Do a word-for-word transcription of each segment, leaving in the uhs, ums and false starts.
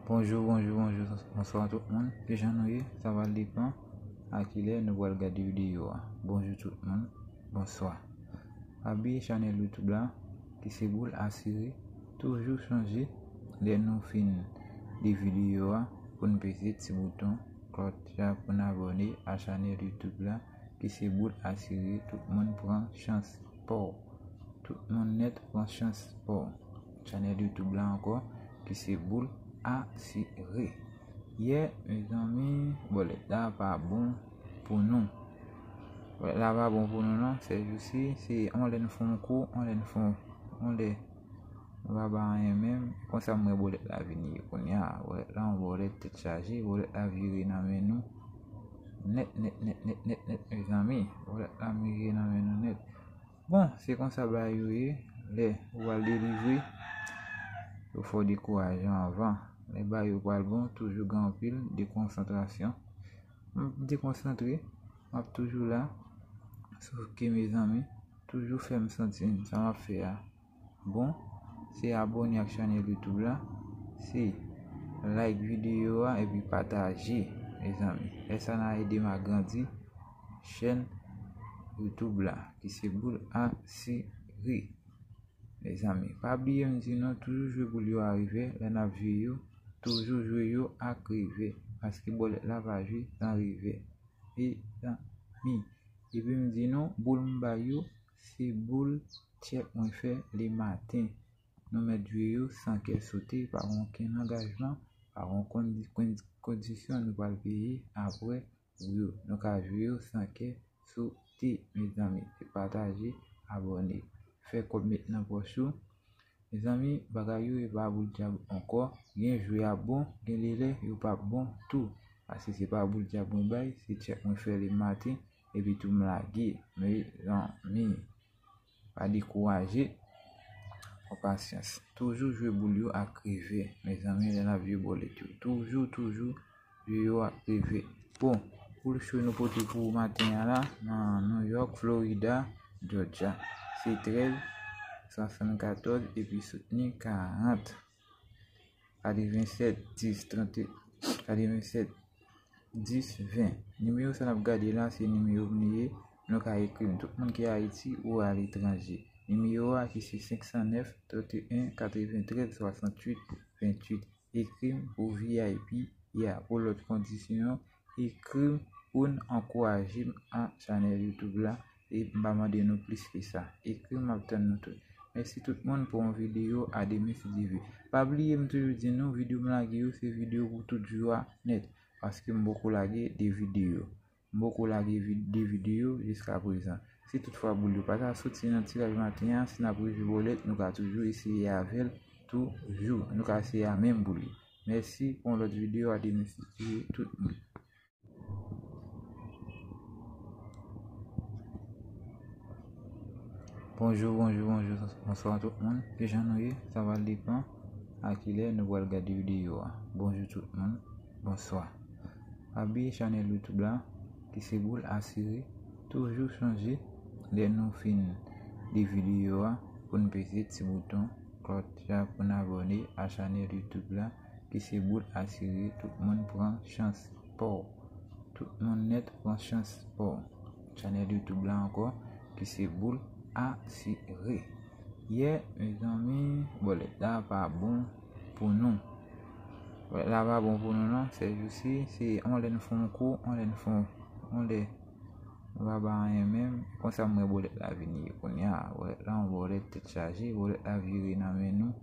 Bonjou, bonjou, bonjou, bonswa tout moun. Kijan nou ye? Sa va depann a kilè nou pral gade videyo a. Bonjou tout moun, bonswa. Pa bliye chanèl YouTube la ki se Boul Asire. Toujou sonje lè nou fin li videyo a pou n peze ti bouton klòch la pou n abòne a chanèl YouTube la ki se Boul Asire. Tout moun pran chans pa w. Tout moun nèt pran chans pa w. Chanèl YouTube la ankò ki se Boul Asire. Yè, mezanmi, bòlèt la pa bon pou nou. Bòlèt la pa bon pou nou non. Sèjousi, se on lè n fè on kou, on lè n fè on, on lè nou pa bay anyen menm. Konsa m wè bòlèt la vini ye kounye a. Bòlèt la, on bòlèt tèt chaje, bòlèt la vire nan men nou. Nèt, nèt, nèt, nèt, nèt, nèt, mezanmi. Bòlèt la vire nan men nou nèt. Bon, se konsa bagay yo ye. Lè ou al delivre, yo fè w dekouraje anvan. Lè bagay yo pral bon, toujou gen anpil dekonsantrasyon. M dekonsantre, m ap toujou la. Sof ke, mezanmi, toujou fè m santi sa m ap fè a bon. Se abòne ak chanèl YouTube la. Se like videyo a epi pataje, mezanmi. Lè sa n a ede m agrandi chèn YouTube la ki se Boul Asire. Mezanmi, pa bliye m di nou, toujou jwe boul yo a revè lè n ap jwe yo. Toujou jwe yo ak revè, paske bòlèt la pa jwe san revè. Mezanmi, epi m di nou, boul m bay yo, se boul tchèk mwen fè lematen. Nou mèt jwe yo san kè sote, pa gen okenn angajman, pa gen okenn kondi-, kondisyon nou pral peye apre. Yo, nou ka jwe yo san kè sote, mezanmi. Se pataje, abòne, fè kòb met nan pòch ou. Mezanmi, bagay yo e pa boul dyab ankò. Gen jwe ap bon, gen lè yo p ap bon tou. Paske se pa boul dyab mwen bay, se tchèk mwen fè lematen, epi tou m lage. Mezanmi. Pa dekouraje. Pran pasyans. Toujou jwe boul yo ak revè. Mezanmi, lè n ap jwe bòlèt yo. Toujou, toujou jwe yo ak revè. Bon, boul cho nou pote pou ou maten an la, nan New York, Florida, Georgia. Se trèz, swasannkatòz, epi soutni karant. Katrevennsèt, dis, trant, katrevennsèt, dis, ven. Nimewo sa n ap gade la, se nimewo m li ye. Nou ka ekri m. Tout moun ki Ayiti ou aletranje. Nimewo a ki se senk san nèf, trant e en, katreventrèz, swasantuit, venntuit. Ekri m pou V I P ya. Pou lòt kondisyon, ekri m pou n ankouraje m a chanèl YouTube la. E m pa mande nou plis ke sa. Ekri m, m ap tann nou tout. Mèsi tout moun pou yon videyo, a demen si Dye vle. Pa bliye m toujou di nou, videyo m lage yo, se videyo pou tout jou a nèt. Paske m poko lage de videyo. M poko lage vi-, de videyo jiska prezan. Si toutfwa boul yo pa ta soti nan tiraj maten an, si n ap rejwe bòlèt, nou ka toujou eseye avè l toujou. Nou ka eseye a menm boul yo. Mèsi pou yon lòt videyo, a demen si Dye vle, tout moun. Bonjou, bonjou, bonjou, bonswa tout moun. Kijan nou ye? Sa va depann a kilè nou pral gade videyo a. Bonjou tout moun, bonswa. Pa bliye chanèl YouTube la ki se Boul Asire. Toujou sonje lè nou fin li videyo a pou n peze ti bouton klòch la pou n abòne a chanèl YouTube la ki se Boul Asire. Tout moun pran chans pa w. Tout moun nèt pran chans pa w. Chanèl YouTube la ankò ki se Boul Asire. Yè, mezanmi, bòlèt la pa bon pou nou. Bòlèt la pa bon pou nou non. Sèjousi, se on lè n fè on kou, on lè n fè on, on lè nou pa bay anyen menm. Konsa m wè bòlèt la vini ye kounye a. Bòlèt la, on bòlèt tèt chaje, bòlèt la vire nan men nou.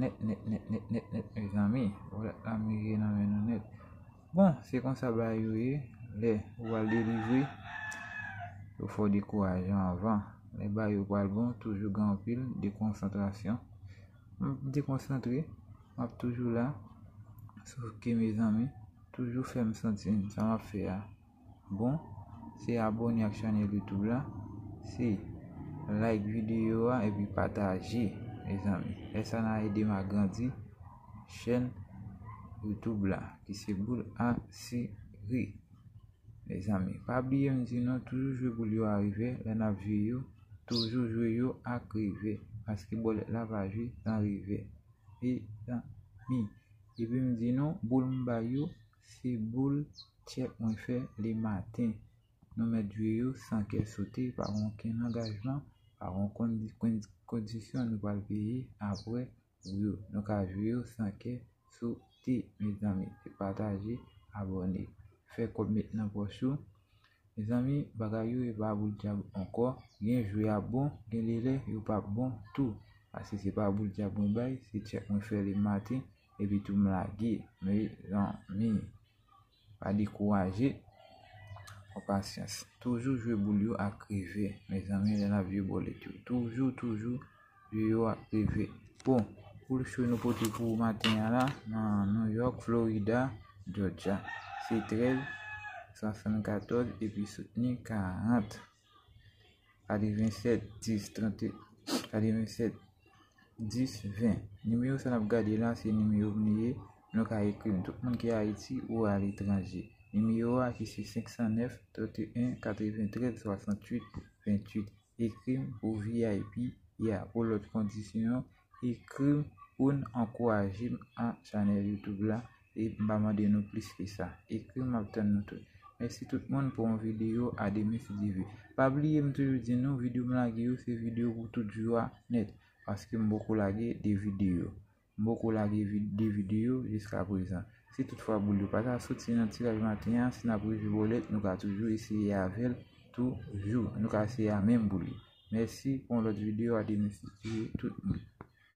Nèt, nèt, nèt, nèt, nèt, nèt, mezanmi. Bòlèt la vire nan men nou nèt. Bon, se konsa bagay yo ye. Lè ou al delivre, yo fè w dekouraje anvan. Lè bagay yo pral bon, toujou gen anpil dekonsantrasyon. M dekonsantre, m ap toujou la. Sof ke, mezanmi, toujou fè m santi sa m ap fè a bon, se abòne ak chanèl YouTube la, se like videyo a epi pataje, mezanmi. Lè sa n a ede m agrandi chèn YouTube la, ki se Boul Asire. Mezanmi, pa bliye m di nou, toujou jwe boul yo a revè, lè n ap jwe yo, toujou jwe yo ak revè, paske bòlèt la pa jwe san revè. Mezanmi, Epi m di nou, boul m ba yo, se boul tchèk mwen fè le maten. Nou mèt jwe yo san kè sote, pa gen okenn angajman, pa gen okenn kondisyon nou pral peye apre pou yo. Nou ka jwe yo san kè sote, mezanmi. Se pataje, abòne, fè kòb met nan pòch ou. Mezanmi, bagay yo e pa boul dyab ankò. Gen jou y ap bon, gen de lè yo p ap bon tou. Paske se pa boul dyab mwen bay, se tchèk mwen fè le maten, epi tou m lage. Mezanmi, pa dekouraje. Pran pasyans. Toujou jwe boul yo ak revè. Mezanmi, lè n ap jwe bòlèt yo. Toujou, toujou, jwe yo ak revè. Bon, poul cho nou pote pou maten an la, nan New York, Florida, Georgia. Se trèz, swasannkatòz, epi soutni karant. Katrevensèt, dis, trant, katrevensèt, dis, ven. Nimewo sa n ap gade la, se nimewo m li ye. Nou ka ekri m. Tout moun ki Ayiti ou aletranje. Nimewo a ki se senk san nèf, trant en, katreventrèz, swasanntuit, venntuit. Ekri m pou V I P ya. Pou lòt kondisyon, ekri m pou n ankouraje m a chanèl YouTube la. E m pa mande nou plis ke sa. Ekri m, m ap tann nou tout. Mèsi tout moun pou yon videyo. A demen si Dye vle. Pa bliye, m toujou di nou, videyo m lage yo, se videyo pou tout jou a nèt. Paske m poko lage de videyo. M poko lage vi- de videyo jiska prezan. Si toutfwa boul yo pa ta soti nan tiraj maten an, si n ap rejwe bòlèt, nou ka toujou eseye avè l toujou. Nou ka eseye a menm boul yo. Mèsi pou yon lòt videyo. A demen si Dye vle, tout moun.